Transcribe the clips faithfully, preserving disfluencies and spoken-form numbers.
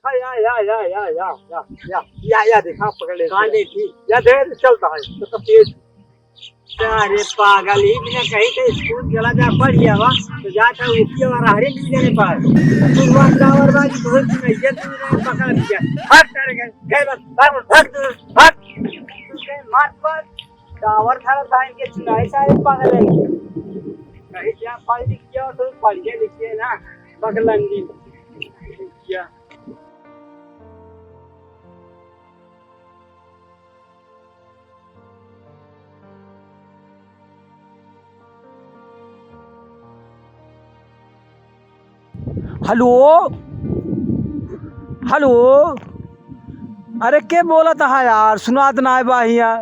हाँ, या, या, या, देखा, पकड़ ले। कहाँ देखी? या, देख, चलता है, तो, तो तेज। अरे पागल, ई बिना कहीं के स्कूल चला जा, पढ़ लिया बा, तो जाता है ऊपी और हरे मिल जाने पास। तू वहाँ जावर बा कि तोहर सुनाइए, तू ना पकड़ लिया। भाग तेरे घर, घर बस, भाग, भाग, भाग। तू कहीं मार पर, टावर था, था इनके चुनाई सारे पागल है। कहीं जा पढ़ लिख गया, तो पढ़िए लिखिए ना, बकलंगी। क्या? हेलो, हेलो, अरे के बोलत हा यार, सुनात नाय बा हिया।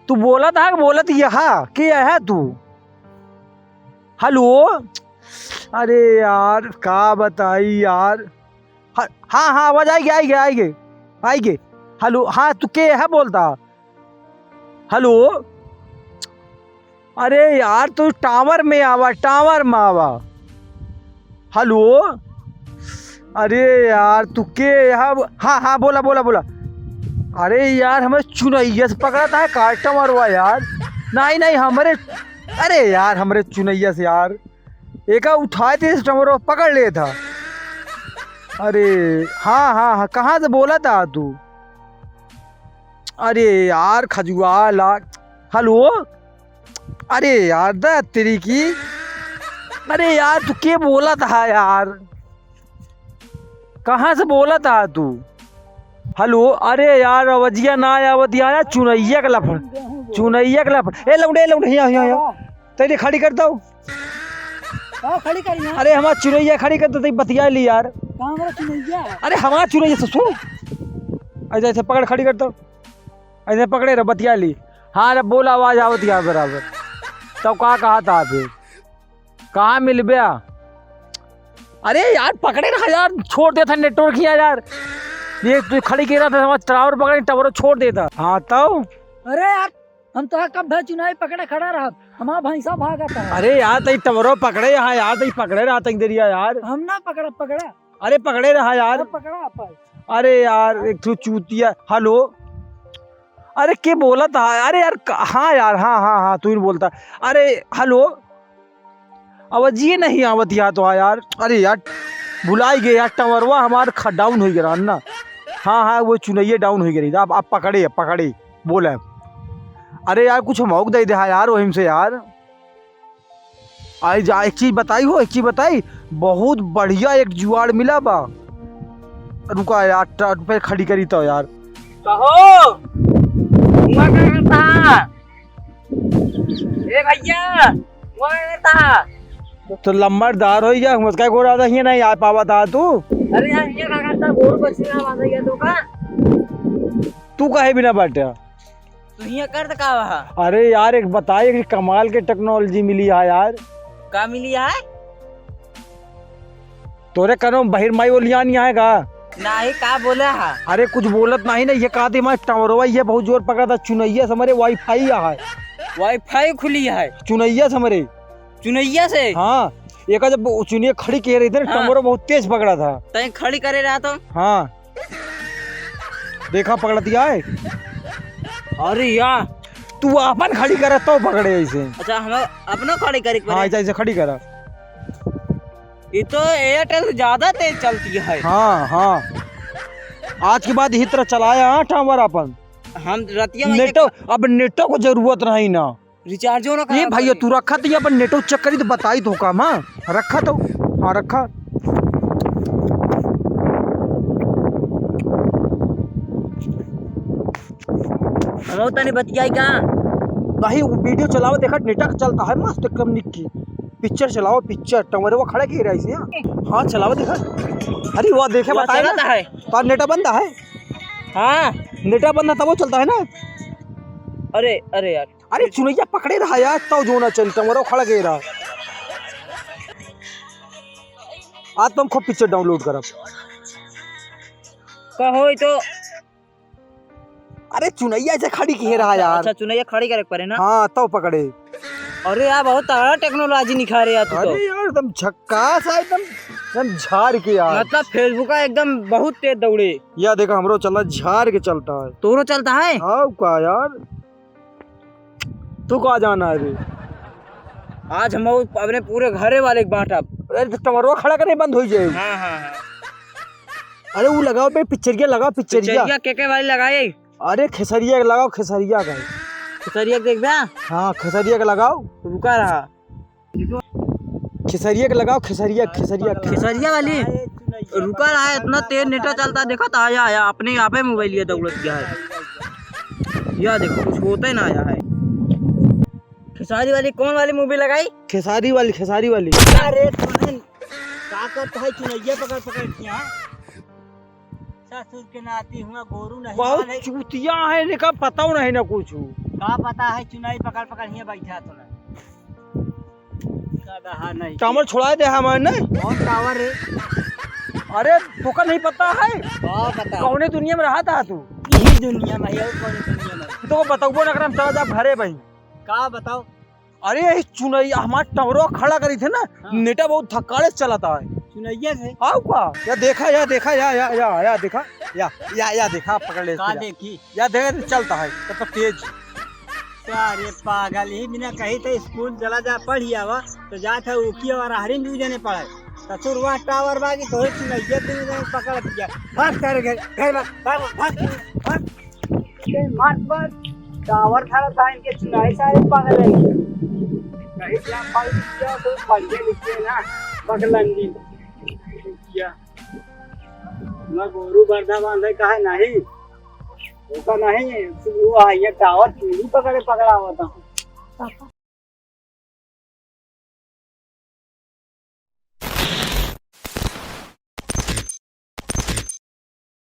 तू बोलत हा, बोलत यहा, के है तू? हेलो, अरे यार, का बताई यार, ह-, हाँ, हाँ, आवाज आइगे, आइगे, आइगे, आइगे। हेलो, हाँ, तू के है बोलता? हेलो, अरे यार, तू टावर में आवा, टावर में आवा। हेलो, अरे यार, तू के है? हाँ, हाँ, बोला, बोला, बोला। अरे यार, हमें चुनैया से पकड़ा था, काटम और हुआ यार। नहीं, नहीं, हमरे, अरे यार, हमरे चुनैया से यार। एका उठाए थे, इस टमरो पकड़ ले था। अरे, हाँ, हाँ, हाँ, कहाँ से बोला था तू? अरे यार, खजुआ ला। हेलो? अरे यार, दा तेरी की। अरे यार, तू के बोला था यार? कहाँ से बोला था तू? हेलो, अरे यार, अवजिया ना आवत यार, चुनैया के लफड़, चुनैया के लफड़। ए लौंडे, ए लौंडे, हिया, हिया, हिया। तेरी खड़ी कर दो। का खड़ी करी है? अरे हमार चुनैया खड़ी कर दो, तई बतिया ली यार। कहाँ हमारा चुनैया? अरे हमार चुनैया ससुर। ऐसे, ऐसे पकड़ खड़ी कर दो। ऐसे पकड़े रहो, बतिया ली। हाँ, अरे बोला, आवाज आवत यार बराबर। तब का कहा था फिर? कहाँ मिलब्या? अरे यार, पकड़े रहा यार, छोड़ देता नेटवर्क हिया यार। ये तू खड़ी कह रहा था, हमारा टावर पकड़े, टावर छोड़ देता। हाँ, तो? अरे यार, हम तो कब भै चुनाई पकड़े खड़ा रहा, हमारा भैंसा भागा था। अरे यार, तई टावरो पकड़े यहाँ यार, तई पकड़े रहा तई देरिया यार। हम ना पकड़ा, पकड़ा। अरे पकड़े रहा यार। अब पकड़ा आप। अरे यार, एक ठो चूतिया। हेलो, अरे के बोला था? अरे यार, क-, हाँ यार, हाँ, हाँ, हाँ, तू ही बोलता। अरे हेलो, आवाजिए नहीं आवत यहाँ तो यार। अरे यार, भुलाई गए यार, टावरवा हमार ख-, डाउन हो गया ना। हाँ, हाँ, वो चुनैया डाउन हो गई। अब, अब पकड़े, पकड़े, बोले। अरे यार, कुछ मौक दे दे, हाँ यार, वहीं से यार। आई जा, एक चीज बताई हो, एक चीज बताई, बहुत बढ़िया एक जुआड़ मिला बा। रुका यार, ट-, पे खड़ी करी तो यार। कहो, हुआ का करता? ए भैया, हुआ का करता? तो लंबरदार हो गया, मुझका गोड़ा तो हियां नहीं आ पावा था तू। अरे यार, हियां का करता? गोड़ बची ना बांधा गया तो का? तू काहे बिना बैठा? तू हियां करत का बा? अरे यार, एक बताई, एक कमाल के टेक्नोलॉजी मिली है यार। का मिली है? तोरे कनो बहिर माई ओलियान यहाँ है का? नाही, का बोला है? अरे कुछ बोलत नहीं ना, ये कहा थी हमारे टावरवा, ये बहुत जोर पकड़ा था, चुनैया से हमारे वाईफाई यहाँ है। वाईफाई खुली है? चुनैया से हमारे। चुनैया से? हाँ, एका जब वो चुनिया खड़ी कह रही थी ना, हाँ। टावरवा बहुत तेज पकड़ा था। तैं खड़ी करे रहा तो? हाँ। देखा पकड़ दिया है। अरे यार। तू अपन खड़ी करा तो पकड़े ऐसे। अच्छा, हम अपना खड़ी करे के हाँ, पड़े? ऐसे, ऐसे खड़ी करा। ये तो एयरटेल से ज्यादा तेज चलती है। हाँ, हाँ। आज के बाद यही तरह चलाया, हाँ, टावर अपन। हम रतिया में नेटो, अब नेटो को जरूरत नहीं ना। रिचार्जो ना ये करा भैया, पड़े। तू रखा तो ये अपन नेटो चेक करी तो बताई तो काम, हाँ? रखा तो, हाँ, रखा। हम तनी बतियाई का? भाई, वो वीडियो चलाओ, देखा, नेटवर्क चलता है मस्त एकदम निक्की। पिक्चर चलाओ, पिक्चर। टंगरवा खड़ा की रहा है इसे, हाँ? हाँ, चलाओ, देखा। अरे, वाह, देखे, वाह, बताए ना। चलता है। तो नेटा बंद है? हाँ। नेटा बंद है, तब वो चलता है ना? अरे, अरे यार। अरे चुनैया पकड़े रहा यार, तौ जो ना चल, टंगरो खड़ गए रहा। आज तुम खूब पिक्चर डाउनलोड करब। कहो तो। अरे चुनैया ऐसे खड़ी किहे रहा यार। अच्छा, चुनैया खड़ी करे के पड़े ना? हाँ, तौ पकड़े। अरे यार, बहुत तगड़ा टेक्नोलॉजी निखारे यार तू तो। अरे यार, एकदम झक्कास है, एकदम, एकदम झार के यार। मतलब Facebook का एकदम बहुत तेज दौड़े। या देखा, हमरो चलता, झार के चलता है। तोरो चलता है? हाँ, का यार, तू का जाना है रे? आज हम अपने पूरे घरे वाले के बांटब। अरे, तो टमरवा खड़ा करे बंद हो जाए। हाँ, हाँ, हाँ। अरे, वो लगाओ बे, पिक्चरिया लगाओ, पिक्चरिया। पिक्चरिया के के वाली लगाई? अरे, खेसरिया के लगाओ, खेसरिया का। खेसरिया के देखबे? हाँ, खेसरिया के लगाओ। रुका रहा। खेसरिया के लगाओ, खेसरिया, खेसरिया, खेसरिया। खेसरिया वाली? रुका रहा है, इतना तेज नेटा चलता, देखा था, आया, आया, अपने आप ही मोबाइल ये दौड़त गया है। या देखो, कुछ होता ही ना आया है। खेसारी वाली कौन वाली मूवी लगाई? खेसारी वाली, खेसारी वाली। अरे, तुमन का करता है, चुनैया पकड़ पकड़ के, हाँ? ससुर के नाती हुआ गोरू नहीं बहुत माने। चूतिया है, इनका पता नहीं ना कुछ। का पता है, चुनाई पकड़ पकड़ हियाँ बैठा तो ना। का डहा नहीं। टावर छोड़ा दे हमारे ने। कौन टावर है? अरे, तोका नहीं पता है? का पता? कौने दुनिया में रहा था तू? यही दुनिया में है, और कौन दुनिया में? तो बतौबो ना करम, चला जा घरे बहिन। का बताओ? अरे, यही चुनैया हमार टमरवा खड़ा करी थे ना, हाँ। नेटा बहुत धक्काड़े से चलता है। चुनैया से? आओ का? या देखा, या देखा, या, या, या, या देखा, या, या, या देखा, पकड़ ले का इसको, या। देखी? या देख, चलता है, तब तक तेज। अरे पागल, ही बिना कही तो स्कूल चला जा, पढ़ी आवा, तो जात है ऊकी और आहरी में दू जने पढ़े। ससुर वहाँ टावर बागी, तो ही चुनैया दू जने पकड़ दिया। भाग सारे घर, घर भाग, भाग, भाग, भाग। ए, मत, मत। टावर खड़ा था, इनके चुनाई सारे पागल है। कहीं से हम पढ़ लिया तो पढ़िए लिखिए ना, बकलंगी। क्या? ना गोरू बरधा बांधे का है नहीं? होता नहीं, वो आ, ये टावर चूड़ी पकड़े पकड़ा होता।